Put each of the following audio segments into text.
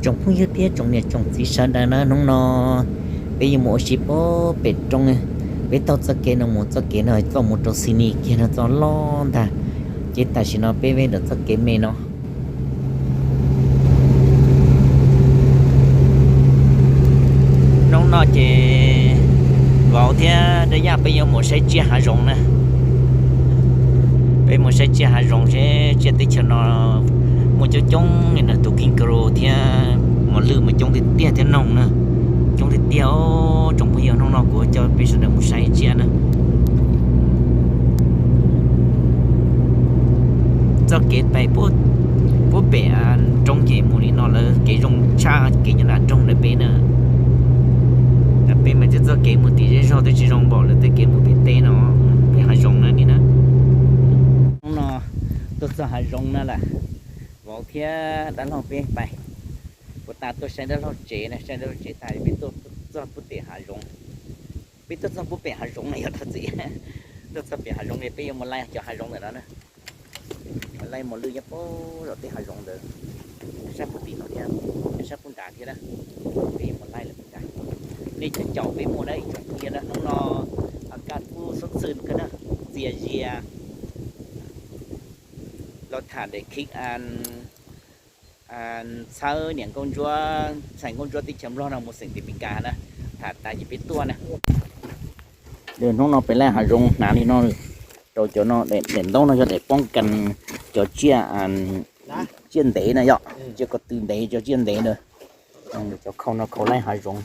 Tsoom phooj ywg thiab tsoom niam tsoom txiv sawv daws na, hnub no peb yuav mus ua si puag pem roob. Peb taug txoj kev no mus, txoj kev no txoj mus rau Xi Ni kiag no, txoj loj ntag. Ces tam sim no peb ve ntawm txoj kev me no. Hnub no ces vauv thiab Dab Yaj peb yuav mus saib tsiaj hav zoov na. Peb mus saib tsiaj hav zoov seb tsiaj teb chaws no muaj coob coob li na, tus king kru thiab mos lwj mas coob tiag tiag thiab noog na, coob tiag tiag. Tsoom phooj ywg, hnub no kuv coj peb sawv daws mus saib tsiaj na. Txoj kev pem, puag pem roob ces mus li no lawm, kev zoo tshaj kev nyob nram roob ntawm peb na. Peb mas txoj kev mus tim zej zog twb tsis zoo npaum lawv tej kev mus pem teb no, pem hav zoov na ni na. Hnub no tuaj txog hav zoov na lawm, vauv thiab dab laug peb pais, puas tas tuaj saib dab laug tsev na, saib dab laug tsev tas peb tuaj txog puag pem hav zoov. Peb tuaj txog puag pem hav zoov na yog thov txim, tuaj txog pem hav zoov es peb yuav mus laij cov hav zoov ntawm no na. Laij mos lwj nyob puag tom tej hav zoov ntawd, sab puag tim no thiab, sab puag nrad thiab na. Peb yuav mus laij lawm puag nrad. Nej caum peb mus na ib tsoom phooj ywg na, hnub no a kaj kub xub txhwm kawg na, txias zias los tham ntawm Khib As, txhawb niam nkauj ntsuab, ntxhais nkauj ntsuab teb chaws Nplog no mus xeem Tis Mes Kas na, tham tas ces peb tuaj na. Hnub no peb laij hav zoov hnav li no, rau cov no, daim ntaub no yog daim poob kas cov tsiaj, tsiaj ntev na yom, tsiaj ko tw ntev, cov tsiaj ntev na. Cov khau no khau laij hav zoov.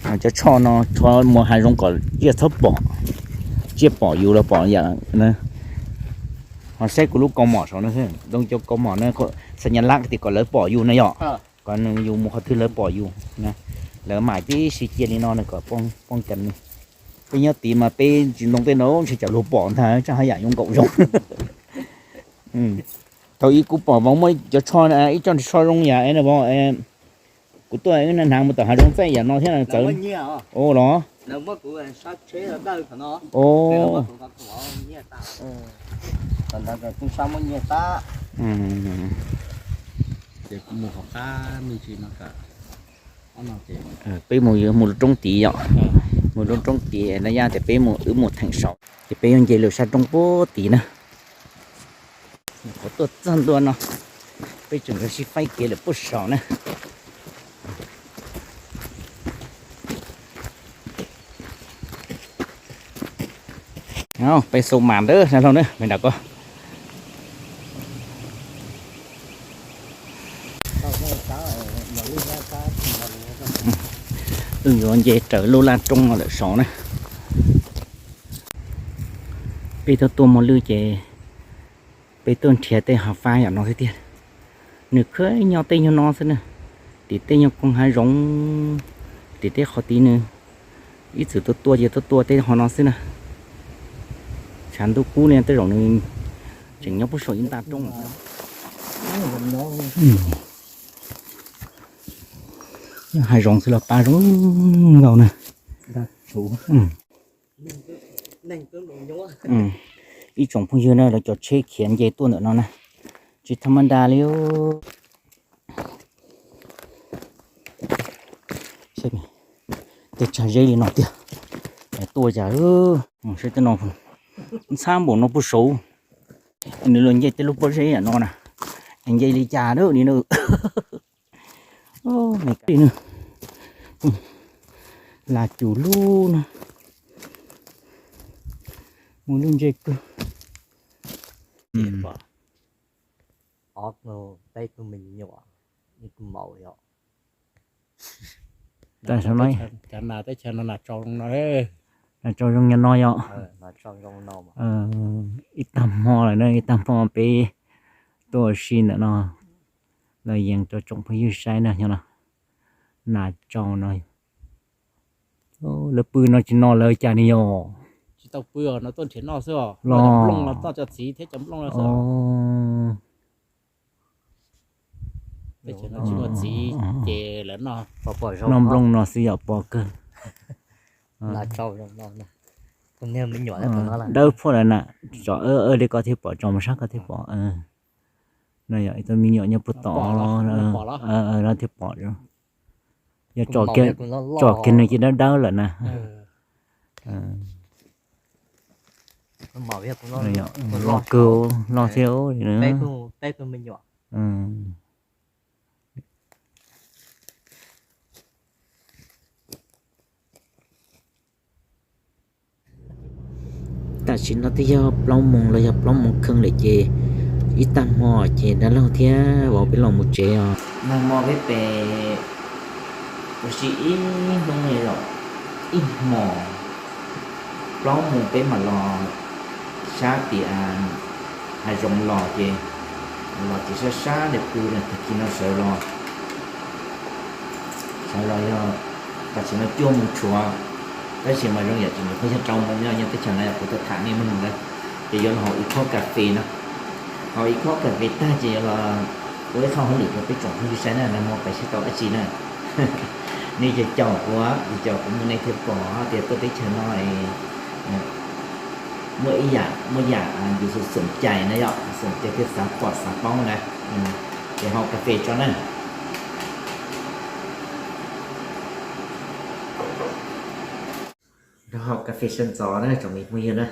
Cov tsho no tshuav mus hav zoov kom tsiaj txhob pom, tsiaj pom yus los pom yam na. Ho saib kuv lub kaus mom saud no, ntoo cov kaus mom na, xas nyas lab tias kom lawv pom yus na yom, kom yus mus qhov twg lawv pom yus na. Lawv mam tib si cia li no na kom poob kas. Peb nyob tid mas peb tsis ntoo tej no ntshe cov luag pom ntag, tsam haj yam yuav nkaum zoov. Thaum ub kuv pom vauv muab cov tsho, ib co tsho zoo yam es na vauv, kuv tuaj wb hnav mus tom hav zoov txaij yam no thiab na txawv. Ua los? Peb mus mus roob tid yom, mus lub roob tid na yom, ces peb mus, wb mus theem saud ces peb yuav nce lawm sab roob puag tid na. Qhov tuaj txog ntua no, peb tseem yuav sib faib kev lawm puag saud na. Peb xu mas ntawd na, me nram ko. Wb yuav nce raws lub laj roob no lawm saud na. Peb tuaj tua mos lwj ces peb tuaj nrhiav tej hav fab yam no xwb tiag. Nws khwb nyob tej nyuag no xwb na, tim tej nyuag koog hav zoov, tim tej qhov tid nws ib txwm tuaj tua ces tuaj tua tej ho no xwb na. Tshav ntuj kub li tej zaum nws tseem nyob puag saum ib nta roob. Hav zoov xwb los pab zoo nkauj na. Ib tsoom phooj ywg na, lawv cov tsheb khiav nce tuaj ntawm no na, tsis thas mas das li. Tej tsag zeb li no tiag, tuaj cas seb tej no ntxhab npaum no puag saud. Nws los nce tej lub pob zeb no na, nce li cas li na. Las cum lub na, mus lub ntsej kawg. Ob tug, peb tug me nyuam, ib tug maum yom. Cov nas teb chaws no nas tsau zoo no, nas tsau zoo nyob no yom. Ib tag hmo lawm na, ib tag hmo peb tuaj ua si ntawm no los yees rau tsoom phooj ywg saib na, nyob no nas tsau no. Lawv pw no tsis no lawv cas ni yom? Tsis tau pw os, no tuaj nrhiav noj xwb os. Los nplooj no txoj cov txiv thiab cov nplooj no xwb. Tsis muaj txiv ces lawv noj, noj nplooj no xwb yom, pom kawg. Dawb phoj lawm na, tsom li ko thiaj pom, tsom mus sab ko thiaj pom. No yog ib tug me nyuam nyob puag tod los, no thiaj pom. Yog tsom kiag nws ces dawb dawb lawm na. Loj kawg, loj thiab. Tam sim no twb yog plaub moos los yog plaub moos kheev lawm ces ib tag hmo ces dab laug thiab vauv peb los mus tsev os. Nag hmo peb pem ua si ib hnub li los ib hmos, plaub moos peb mam los sab tim hav zoov los ces, los ces sab sab li pw tag kis no sawv los, sawv los yog tam sim no cuaj moos tshuav, tab sis mas zoo yam tseem nyuam qhuav yog rau moos nyob teb chaws no kuv tau tham nej mloog na. Ces yuav los haus ib khob kas fes no, haus ib khob kas fes tag ces yuav los ua ib qho hauj lwm rau peb tsoom phooj ywg saib na, nag hmo pais sab tau dab tsi na. Nej caum kuv, caum kuv mus nej thiaj pom tias tuaj teb chaws no muaj ib yam, muaj yam yus xum cai na yom, xum cai thiaj xav pom xav paub na. Ces haus kas fes tso na. Nrog haus kas fes sawv ntxov na tsoom me phooj ywg na.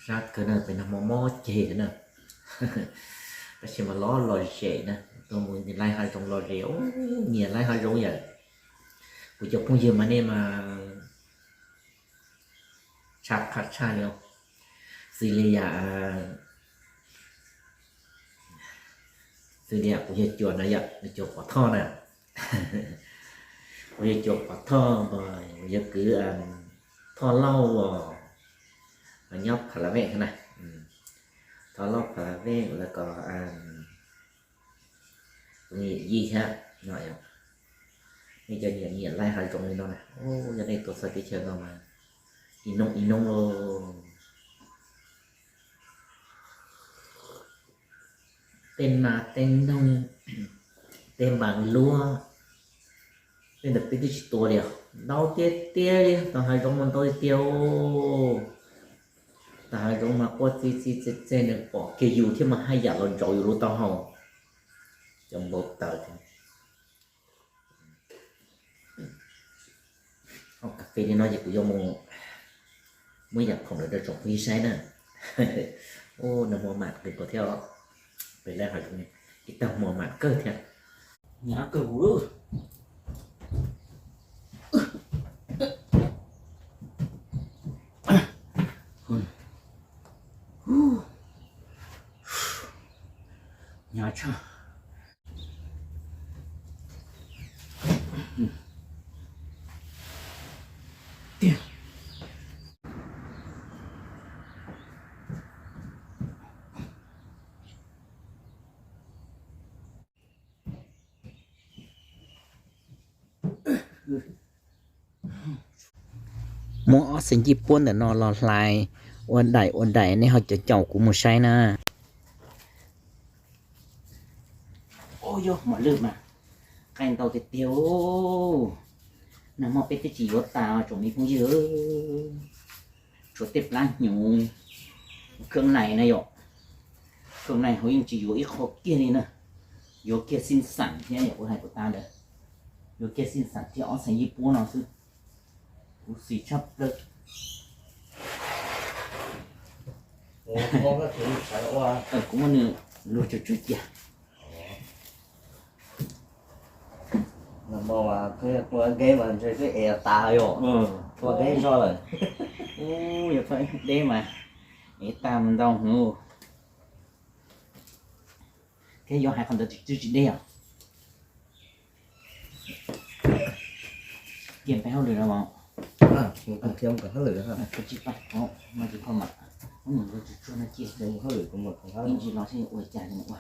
Sab kawg na, pem nag hmo mob ceg na. Tab sis mas los lom zem na, tuaj mus nyiam laij hav zoov lom zem, nyiam laij hav zoov yawm. Kuv cov phooj ywg mas nej mas tshaj qab tshaj li, xws li yam, xws li yam kuv yawg Cuas no yom, yawg Cuas Pov Thoj na. Kuv yawg Cuas Pov Thoj, yawg kwv Thoj Lauj os, nyob Pha La Vej na. Thoj Lauj Pha La Vej los kom kuv niam yij thiab no, nej cov nyiam nyiam laij hav zoov li no na, yog nej tuaj txog teb chaws no mas ib hnub ib hnub lauj. Tej nas tej noog, tej npas luab, tej ntawd peb twb tsis tua li os, ntau tiag tiag li, tau hav zoov mas ntau tiag tiag. Tau hav zoov mas quaj txi txi txi txi, nws pom kiag yus thiab mas haj yam los ntsaum yus lub taub hau. Cov npau taws thiab. Haus kas fes li no ces kuv yuav mus muab yam khoom lawm rau tsoom phooj ywg saib na. Ua nag hmo mam kawg nkaus thiab os. Pem lawv hais tias ib tag hmo mam kawg thiab. Hnyav kawg kuv. Hnyav tshaj. Muab ob xees yij puab ntawm no los hlais ua daim ua daim, nej ho caum caum kuv mus saib na. Ua yog mos lwj mas qaij ntau tiag tiag. Nag hmo peb twb tsis yuav tas tsoom me phooj ywg. Tshuav tej plab hnyuv, kheeb nais na yom. Kheeb nais hauv yeej tsis yuav ib qho kiag li na. Yuav kiag xij xam thiab yom, kuv hais puas tas ntawd. Yuav kiag xij xam thiab ob xees yij puab no xwb. Kuv xis tshaj plaws. Kuv muab nws luag tsuag tsuag cia. Tua deb mas ntshe twb es tas yom. Tua deb zog lawm. Ua yog tua deb mas es tas mus ntau hwv. Thiab yuav hais qhov ntawd twb tsis deb os. Cia peb hauj lwm no mas. Tsis tau mam. Ib ntsis los seb ua cas ua.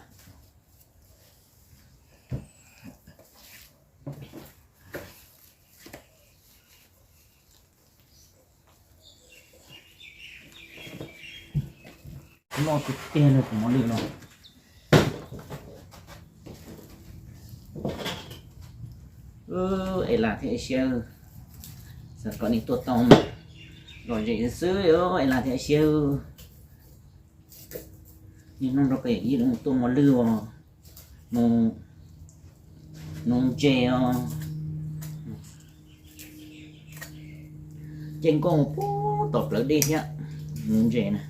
Loj tiag tiag no tus mos lwj no. Es lam thiab es siab, xav kom nej tuaj tau lom zem xwb, es lam thiab es siab. Niaj hnub nrog peb ib leeg tuaj mos lwj os, mus nuv ntses os. Ces nkauj puag tom plawv dej thiab, nuv ntses na.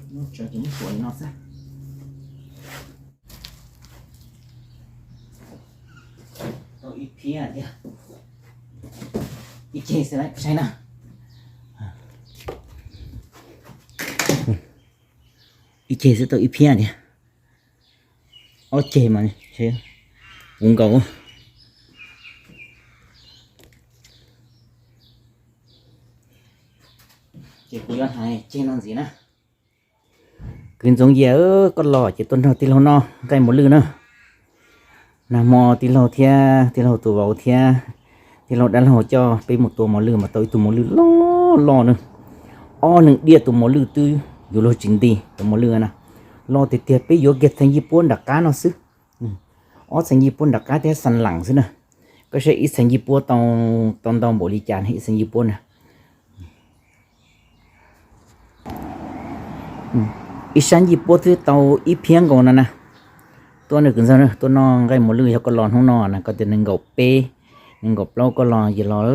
Ces muab tsuav li no xwb. Tau ib phiab thiab. Ib ceg xwb saib na. Ib ceg xwb tau ib phiab thiab. Ob ceg mas puv nkaus. Ces kuv yuav hais ceg no ntxiv na. Kwv Ntxoov Yias, koj los ces tuaj nrog tij laug noj nqaij mos lwj na. Nag hmo tij laug thiab tij laug tus vauv thiab tij laug dab laug coj peb mus tua mos lwj mas tau ib tug mos lwj loj loj na. Ob leeg diaj tus mos lwj twb yuav luag tsis nti tus mos lwj na. Loj tiag tiag, peb yuav kiag txheem yij puab nram qab no xwb. Ob txheem yij puab nram qab thiab xeev lees xwb na. Koj saib ib txheem yij puab tau ntau npaum li cas ne, ib txheem yij puab na. Ib sab yij puab twb tau ib phiab nkaus no na. Tuaj na kwv Ntxoov, tuaj noj nqaij mos lwj, yog koj los hnub no na, koj tias nees nkaum peb, nees nkaum plaub koj los ces los,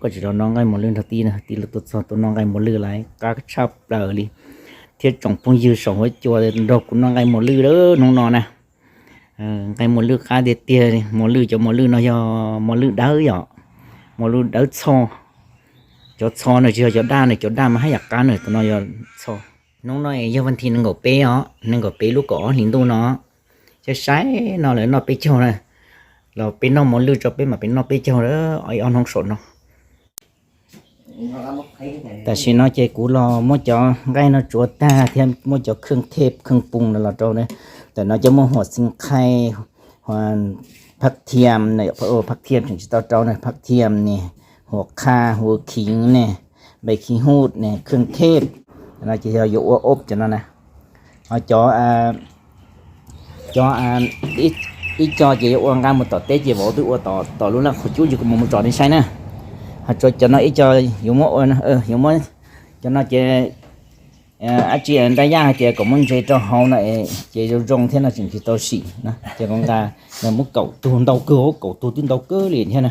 koj tsis los noj nqaij mos lwj nrog tij na, tij laug tuaj txog tuaj noj nqaij mos lwj lawm, qab tshaj plaws li. Thiab tsoom phooj ywg saum huab cua nrog kuv noj nqaij mos lwj lawm hnub no na. Nqaij mos lwj qab tiag tiag, mos lwj, cov mos lwj no yog mos lwj dawb yom, mos lwj dawb txho. Cov txho no tsis yog cov daj na, cov daj mas haj yam qab na, tus no yog txho. Hnub no yog vas thib nees nkaum peb os, nees nkaum peb lub kaum ob hlis ntuj no. Saib saib no lawv noj peb caug na, los peb noj mos lwj tso peb mam peb noj peb caug lawm, ob hnub saum no. Tam sim no ces kuv los muab cov nqaij no tsuav tag thiab muab cov kheej thej kheej poo no los rau na. Ntawm no cov muaj huam xeev khaij, phab thiam, phab thiam tseem tsis tau rau na, phab thiam ne, huam kha, huam khiv ne, npem khiv huj ne, kheej thej. No ces yog yuav ua ob cov no na. Ho cov, cov ib co ces yuav ua nqa mus tom teb ces vauv twb ua tom lub laj qhov cub ces kuv mam mus tsom nej saib na. Ho tsuav cov no ib co yuav muab ua, yuav muab, cov no ces dab tsi nrab yaj hais tias kom muab ntses rau hauv no ces zoo zoo thiab no tseem tsis tau sim no ces kuv nqa, muab kaum tug ntau kawg, kaum tug twb ntau kawg li thiab na.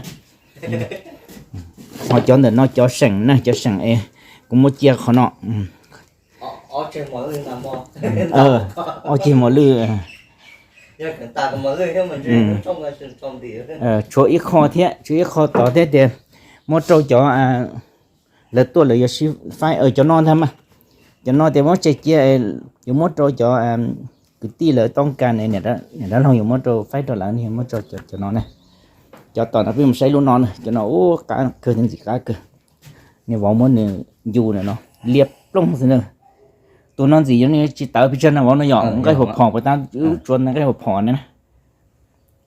Ho cov ntawm no cov seem na, cov seem es kuv muab cia qhov no. Ob ceg mos lwj. Tshuav ib qho thiab, tshuav ib qho tod thiab tias muab rau cov, lawv tuaj lawv yuav sib faib cov no ntag mas. Cov no tias muab tseg cia, yuav muab rau cov kwv tij lawv toob kas, niam dab laug yuav muab rau faib rau lawv, yuav muab rau cov no na. Cov tom no peb mus saib lub no na, cov no ub qab kawg thiab ntxim qab kawg. Niag vauv muab nws ncu na no, liab ploog xwb na. Tus no ntxim yog nws tsis tawv pes tsawg na vauv no yom, nqaij huam phom puas tab, wb tsuav nqaij huam phom na.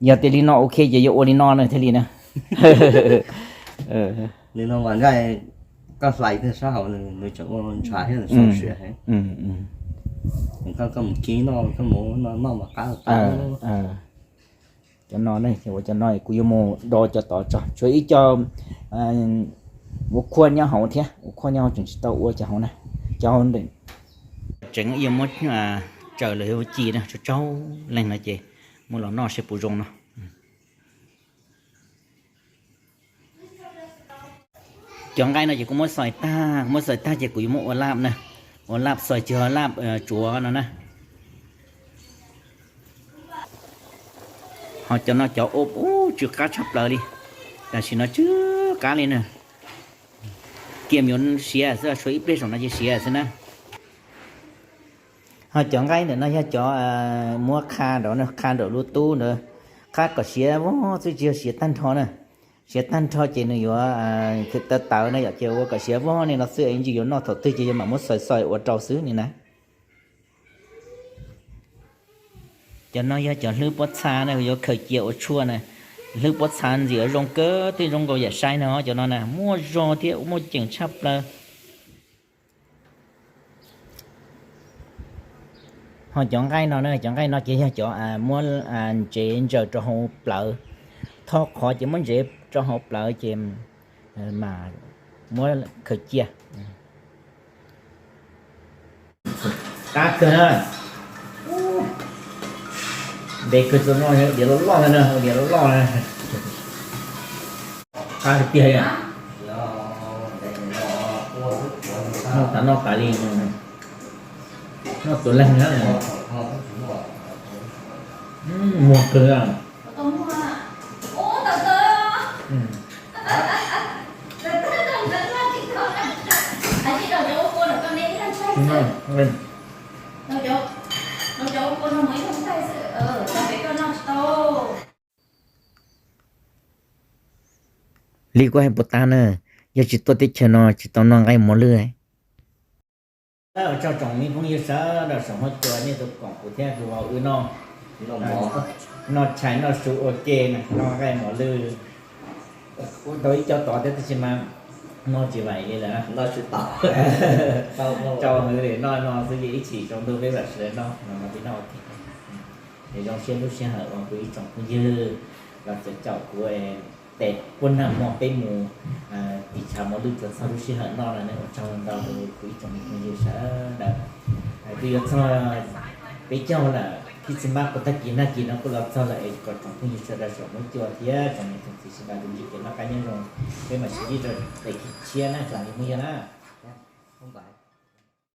Yog tias li no ok ces yuav ua li no na thiaj li na. Cov no ne, ua cov no kuv yuav mus do cov tod tso, tshuav ib co ua khuaj nyob hauv thiab, ua khuaj nyob hauv tseem tsis tau ua cov hauv na. Cov hauv tseem yuav muab tsaws lawm ci na, tsaug tsaug leej no ces muab los noj seb puas zoo no. Cov nqaij no ces kuv muab xais tag, kuv muab xais tag ces kuv yuav muab ua laj na, ua laj xais tsis yog laj tsuav no na. Ho cov no cov ub ub tsw qab tshaj plaws li. Tam sim no tsw qab li na, cia yuav siav xwb, tshuav ib pliag saum no ces siav xwb na. Ho cov nqaij ntawm no yog cov muab qha nraum, qha nraum lub tub ntawd, qha kom siav vog xwb tsis yog siav tag nrho na. Siav tag nrho ces nws yuav tawv tawv na yom, ces ua kom siav vog li no xwb es ntsis yuav noj thaum twg ces yuav mam muab xaws xaws ua rau xwb ni na. Cov no yog cov hlwb pob txha na, yuav khaws cia ua tshuaj na. Hlwb pob txha ntxim zoo kawg, twb zoo nkaus yam saib no, cov no na muaj zog thiab muaj ceem tshaj plaws. Ho cov nqaij no na, cov nqaij no ces yog cov muab ntsev ntsaws rau hauv plawv, tho qhov ces muab ntsev rau hauv plawv ces mas muab khaws cia. Qab kawg na. Ntev kawg txog no, diav loj loj na, diav loj loj na. Qab tiag tiag. Noj tas noj tas li, noj tus leeg na. Muag kawg. Li kuv hais puas tag na, yog tsis tuaj teb chaws no tsis tau noj nqaij mos lwj. Ua tsaug tsoom me phooj ywg sawv daws saum huab cua nej tus koom kuv thiab kuv vauv wb noj, noj tshais noj su ua ke, noj nqaij mos lwj. Kuv tau ib co tod thiab tab sis mas noj tsis vaim li lawm. Rau hwv li, noj no xwb ces ib chim tsaus ntuj peb mam sawv daws noj no, peb noj ua ke. Es zoo siab lub sij hawm uas kuv ib tsoom phooj ywg los txawm caum kuv tes puag nag hmo peb mus tim tshav mos lwj txog txog lub sij hawm no no, nej ua tsaug ntau rau kuv ib tsoom me phooj ywg sawv daws. Twb yuav txog peb caug lawm, Christmas puas tag kis nag kis no kuj los txog lawm es kom tsoom phooj ywg sawv daws saum huab cua thiab tsoom niam tsoom txiv sawv daws tus ntsis kev noj qab nyob zoo, peb mam sib ntsib rau daim tshiab na tsoom me phooj ywg na.